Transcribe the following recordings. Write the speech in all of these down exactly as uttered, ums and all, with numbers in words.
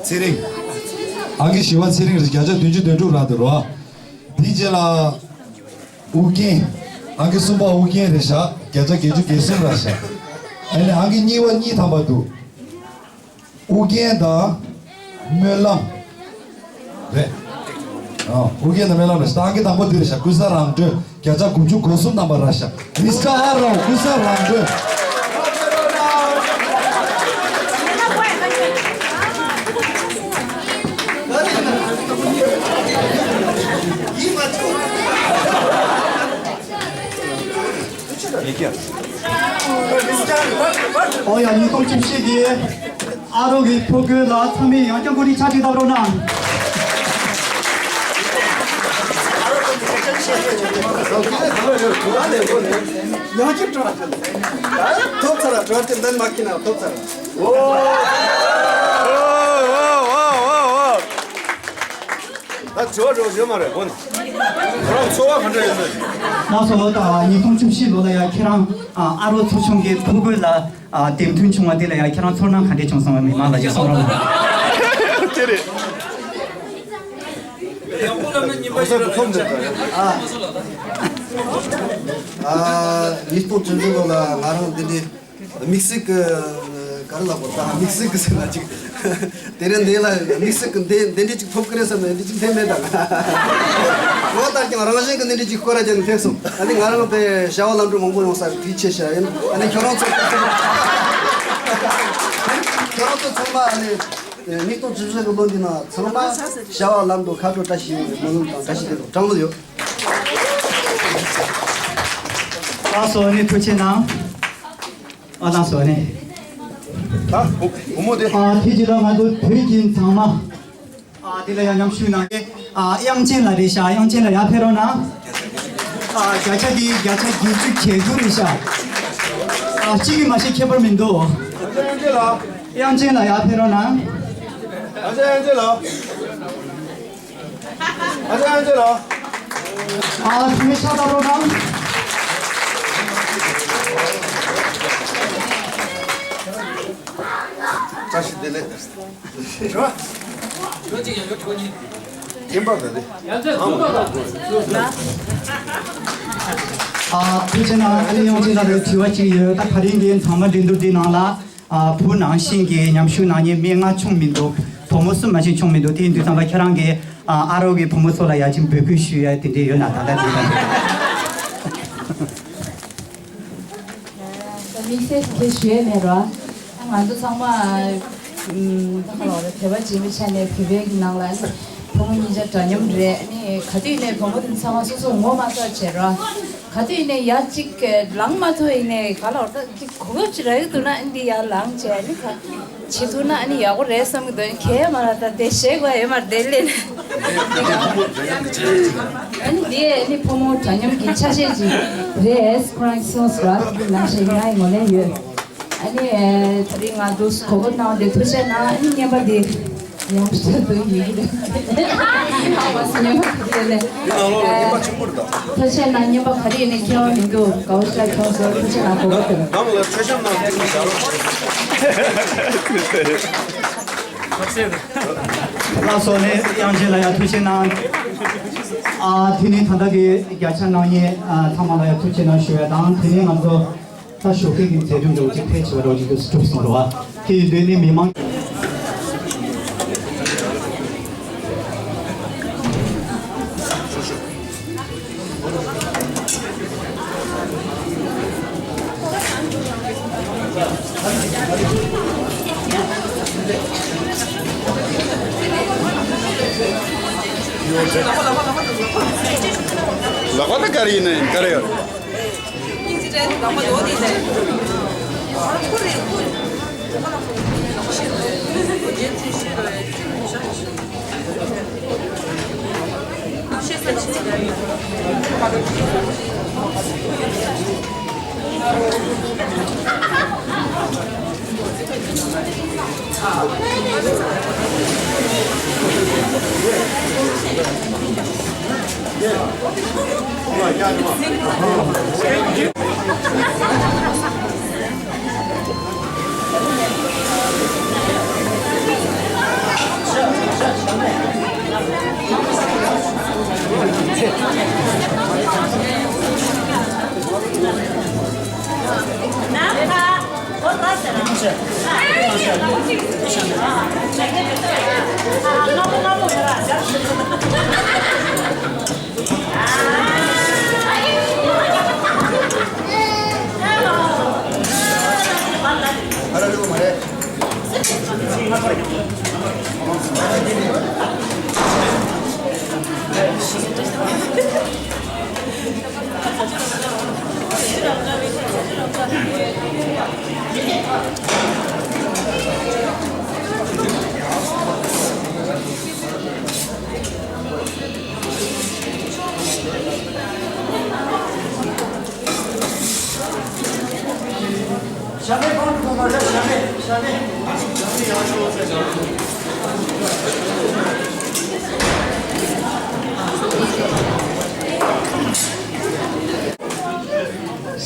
ཚེ་རིང་། ཨང་ཀི་བཞི་པ་ཚེ་རིང་རེད། བརྒྱ་ཆ་བདུན་ཅུ་དོན་དྲུག་རག་འདུག་རོ། དེའི་རྗེས་ལ་ཨུ་རྒྱན། ཨང་ཀི་གསུམ་པ་ཨུ་རྒྱན་རེད་ཤག་བརྒྱ་ཆ་བརྒྱད་ཅུ་གྱ་གསུམ་རག་ཤག་ཨ་ནི་ཨང་ཀི་གཉིས་པ་གཉིས་ཐམ་པ་འདུག་ཨུ་རྒྱན་དང་སྨོན་ལམ་རེད། ཨ། ཨུ་རྒྱན་དང་སྨོན་ལམ་རེད་ཤག་ཨང་ཀི་དང་པོ་འདི་རེད་ཤག་ཀུན་བཟང་རང་གྲོལ། བརྒྱ་ཆ་དགུ་བཅུ་གོ་གསུམ་རྣམ་པ་རག་ཤག་མི་སི་ཀ་ཨ་རོ། ཀུན་བཟང་རང་གྲོལ། ཨོ་ཡ། ཉིས་སྟོང་བཅུ་བཞི་གི་ཨ་རོགས་ཀྱི་ཕོ་རྒོད་ལ་ཚང་མས་ཡང་བསྐྱར་བཀོད་སྒྲིག་ཕྱག་བྲིས་བཏབ་རོགས་གནང་། ཡང་བསྐྱར་བྲོ་བ། ཐོབ་ཚར་བ། བྲོ་བ་དེ་འདན་མ་ཁྱི་ན་ཐོབ་ཚར་བ། ད་བྲོ་བ་བྲོ་བ་ཡོད་མ་རེད་གོ་ནི། ཁོ་རང་འཚོ་བ་ག་འདྲ་ཡོད་མེད། ལགས་སོ། ད་ཉིས་སྟོང་བཅུ་བཞི་ལོ་ལ་ཡ་ཁྱེད་རང་ཨ་རོགས་ཚོགས་ཆུང་གི་ཕོ་རྒོད་ལ་ཨ་འདེམས་ཐོན་བྱུང་བ་དེ་ལ་ཡ་ཁྱེད་རང་ཚོར་སྣང་ག་འདྲས་བྱུང་སོང་བ་མི་མང་ལ་ཅིག་གསུང་རོགས་གནང་། དེ་རེད། ཨ། ཉིས་སྟོང་བཅུ་བཞི་ལོ་ལ་ང་རང་འདི་འདྲའི་དམིགས་བསལ་གྱི་ག་རེ་ལབ་དགོས། ད་དམིགས་བསལ་གྱི་ཟེར་ན་ཅིག་དེ་རིང་འདི་ལ་དམིགས་བསལ་གྱི་འདི་འདི་འདྲའི་ཅིག་ཐོབ་ཀྱི་རེད་བསམ་ནས་འདི་ཅིག་སླེབས་མེད་ད། འོ་ད་ཀྱང་རང་བཞིན་གྱི་འདི་འདྲའི་ཅིག་སྐོར་ར་བརྒྱབ་ནས་སླེབས་སོང་། ཨ་ནི་ང་རང་དཔེ་བྱ་བ་ལམ་འགྲོ་མང་པོ་ཡོང་ས་རེད། དེའི་ཆེ་ཤ་ཡིན། ཨ་ནི་ཁྱོད་རང་ཚོ་ཁྱོད་རང་ཚོ་ཚང་མ་ཨ་ནི་ཉིས་སྟོང་བཅུ་བཞི་གི་ལོ་འདི་ནང་ཚང་མ་བྱ་བ་ལམ་འགྲོ་ཁ་དྲོ་བཀྲ་ཤིས་ཡོང་བའི་སྨོན་ལམ་དང་བཀྲ་ཤིས་བདེ་ལེགས་དྲང་ལ་ཡོད། ལགས་སོ། ཨ་ནི་ཐུགས་རྗེ་གནང་། ཨ། ལགས་སོ་ཨ་ནི། ད་བུ་བུ་མོ་དེ། ཨ། དེ་རྗེས་ལ་ང་ཚོ་བོད་ཀྱི་མཛངས་མ། ཨ། དེ་ལ་ཡང་མཉམ་ཞུགས་གནང་མཁན། ཨ། དབྱངས་ཅན་ལགས་རེད་ཤག་དབྱངས་ཅན་ལགས་ཡར་ཕེབས་རོགས་གནང་། ཨ། བརྒྱ་ཆ་འདི་བརྒྱ་ཆ་བརྒྱད་ཅུ་གྱ་དགུ་རེད་ཤག་ཨ། གཅིག་གིས་མ་ཤེས་ཁྱད་པར་མི་འདུག་དབྱངས་ཅན་ལགས་ཡར་ཕེབས་རོགས་གནང་། ཨ་ཅག་དབྱངས་ཅན་ལགས། ཨ་ཅག་དབྱངས་ཅན་ལགས། ཨ། ཐུགས་རྗེ་ཆེ། ད་རོགས་གནང་། བཀྲ་ཤིས་བདེ་ལེགས། ཁྱིམ་པ་དང་དེ། ཨ། ཐུགས་རྗེ་གནང་། ཨ་ནི་དབྱངས་ཅན་ལགས་ལ་དྲི་བ་གཅིག་ཡོད། ད་ག་རེ་འདི་ཚང་མ་འགྲན་བསྡུར་འདི་ནང་ལ། ཨ། བུ་ནང་བཞིན་གྱི་མཉམ་ཞུགས་གནང་མཁན་སྨན་ང་ཆུང་མི་འདུག་བུ་མོ་གསུམ་མ་ཞིག་ཆུང་མི་འདུག་དེ་ཡིན་དུས་ཙམ་པ་ཁྱེད་རང་གིས་ཨ་རོགས་ཀྱི་བུ་མོ་ཚོ་ལ་ཡ་ཅིག་འབོད་སྐུལ་ཞུ་ཡ་དེ་འདྲས་ཡོད་ན། ད་ལྟ་དེ་ལ་དམིགས་བསལ་དེ་ཞུ་ཡ་མེད་ར། ང་ཚོ་ཚང་མ་ད་ག་ལ་བ་ལ་བོད་པ་སྦྱིན་པའི་ཆ་ནས་བོད་པའི་ནང་ལ་ནི་བུ་མོ་གཉིས་ཆ་འདྲ་མཉམ་རེད། ནི་ག་དུས་ནས་བུ་མོ་དེ་ཚང་མ་སོ་སོ་ངོ་མ་ཚ་བྱེད་ར། ག་དུས་ནས་ཡ་གཅིག་ལངས་མ་ཐུབ་ཡིན་ནས་ག་ལ་བར་ད་གོ་སྐབས་ཅིག་རག་གི་འདུག་ན་འདི་ཡར་ལངས་བྱས་ནི་ག་བྱེད་ཐུབ་ན་ནི་ཡག་པོ་རེད་བསམ་གི་འདུག་གས་མ་ར་ད་དེ་ཞེད་དགོས་ཡོད་མ་རེད་དེ་ལས་ནས། ཨ་ནི་འདི་ནི་བུ་མོ་འདྲ་མཉམ་གྱི་ཆ་ཤས་ཅིག་རེད། ཁོ་རང་གསུངས་སོང་ར། འདི་ནང་བཞིན་ང་ཡི་ངོས་ནས་ཡོད། ཨ་ནི་ད་རིང་ང་འདུག་གོ་སྐབས་གནང་བ་དེ་ཐུགས་རྗེ་གནང་། ཨ་ནི་རྔན་པ་དེ་ཡང་ཞིག་ཏུ་ཡིན་གྱི་རེད། ཨ་མ་སི་རྔན་པ་ག་རེ་ཡིན་ནས། འདི་ནང་ལོགས་ལ་རྔན་པ་ཆེན་པོ་རེད་ད། ཐུགས་རྗེ་གནང་། རྔན་པ་ག་རེ་ཡིན་ནས་ཁྱེད་རང་མི་འདུག་དགའ་བོ་ཤ་ཁྱོང་སོང་། ཐུགས་རྗེ་གནང་། གོ་སྐབས་དེ་ནང་ལ་ཆ་ཤམ་གནང་ཐུབ་ན་བྱ་རོགས། ལགས་སོ་ནས་དབྱངས་ཅན་ལ་ཡང་ཐུགས་རྗེ་གནང་། ཨ། དེ་ནས་ད་ལྟ་གི་བརྒྱ་ཆ་གནང་མཁན་ཨ་ཚང་མ་ལ་ཡང་ཐུགས་རྗེ་གནང་ཞུ་ཡ་དང་། དེ་ནས་ང་ཚོ། ད་ཞོགས་ཀས་ཀྱི་མཛད་སྒོ་འདྲ་བོ་ཅིག་ཕལ་ཆེ་བ་འདྲ་བོ་ཅིག་ཏུ་གྲུབ་སོང་རེད་བ། དེ་ཡིན་དུས་ནི་མི་མང་། ལག་པ་ད་ག་རེ་ཡིན་ནའི་ག་རེ་ཡོད།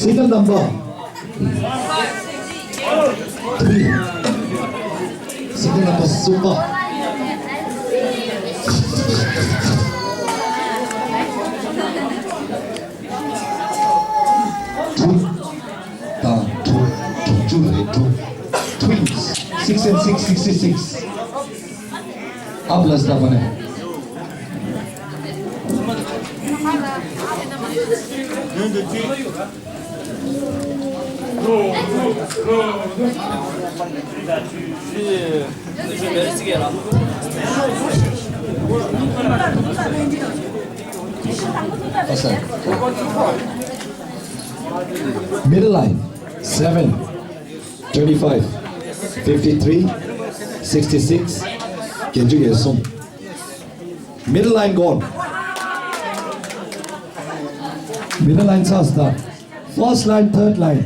Serial number three. Serial number གསུམ་པ། དྲུག་དང་དྲུག་དྲུག་ཅུ་རེད། དྲུག Twins six and six, sixty-six. Up, let's stop on it. Middle line, seven, twenty-five, fifty-three, sixty-six. Middle line gone. Middle line ཚར་སོང་། First line, third line.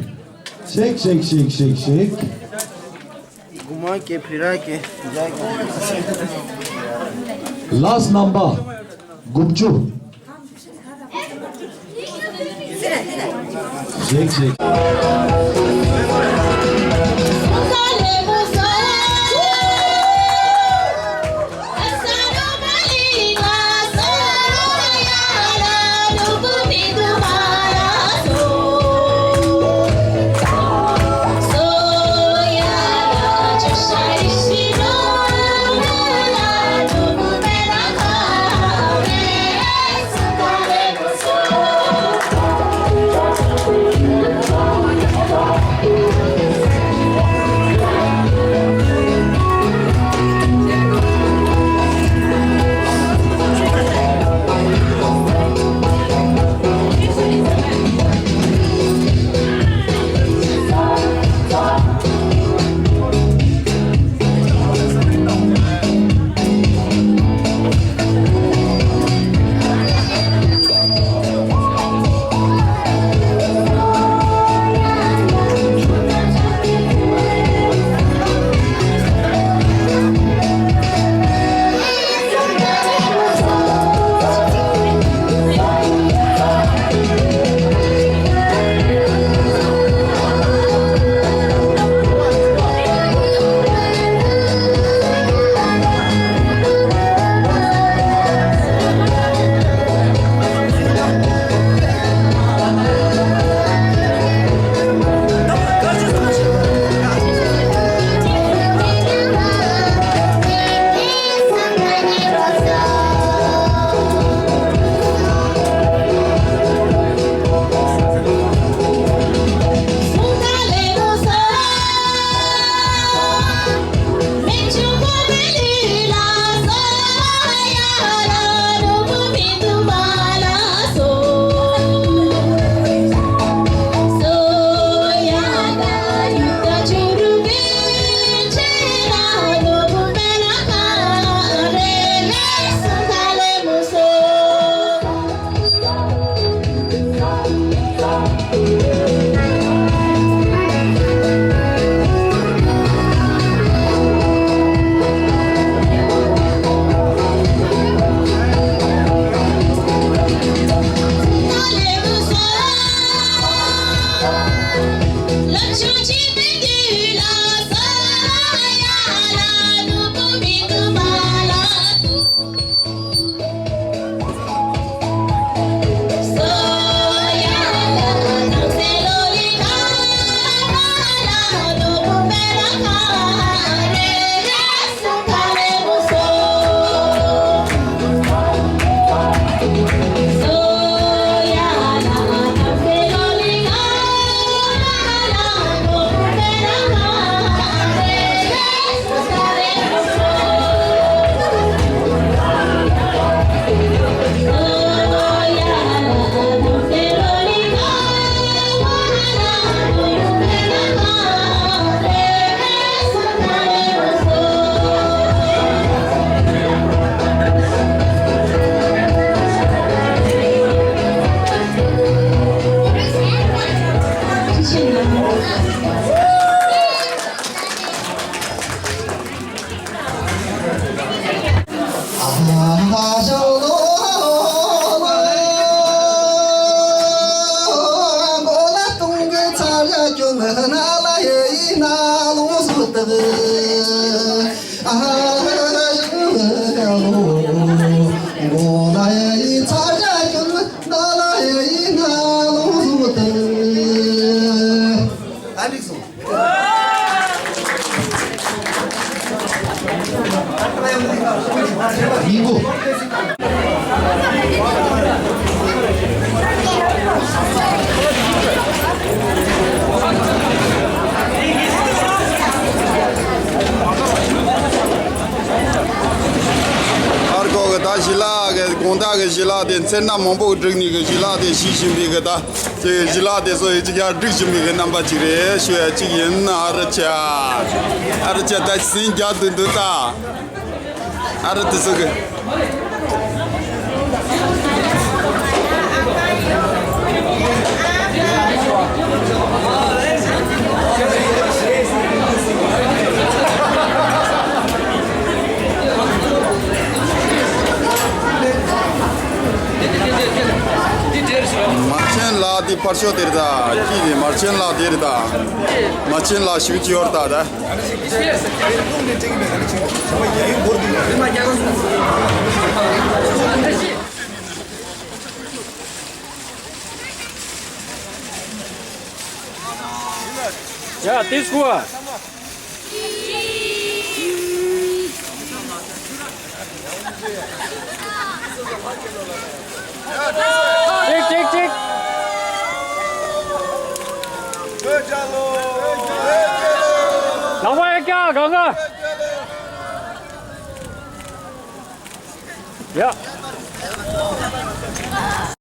Shake, shake, shake, shake, shake. Last number དགུ་བཅུ། Shake, shake. ཡིན་གོ། ཨར་ཀོ་གི་ད་ཞི་ལ་གི་དགོང་དག་གི་ཞི་ལ་དེ་མཚན་སྣ་མང་པོ་བསྒྲིགས་ནས་གི་ཞི་ལ་དེ་ཞི་བཞིན་པའི་གི་ད་ཅིག་ཞི་ལ་དེ་ཚོ་ཡི་ཅིག་ཡར་བསྒྲིགས་བཞིན་པའི་གི་རྣམ་པ་ཅིག་རེད་ཞུ་ཡ་ཅིག་ཡིན། ཨ་རི་ཅ་ཨ་རི་ཅ་ད་སེམས་རྒྱ་དུ་འདུག་ད། ཨ་རི་དེ་ཚོ་གི། མར་ཆེན་ལགས་དེ་ཕར་ཕྱོགས་དེར་ད་ཀྱི་རེད། མར་ཆེན་ལགས་དེར་ད། མར་ཆེན་ལགས་ཞིབ་ཅི་ཡོར་ད་ད། ཡ་དེ་སྐུ་བ། ཅིག་ཅིག་ཅིག་ལག་པ་ཡར་བཀྱག་གང་ག་ཡ།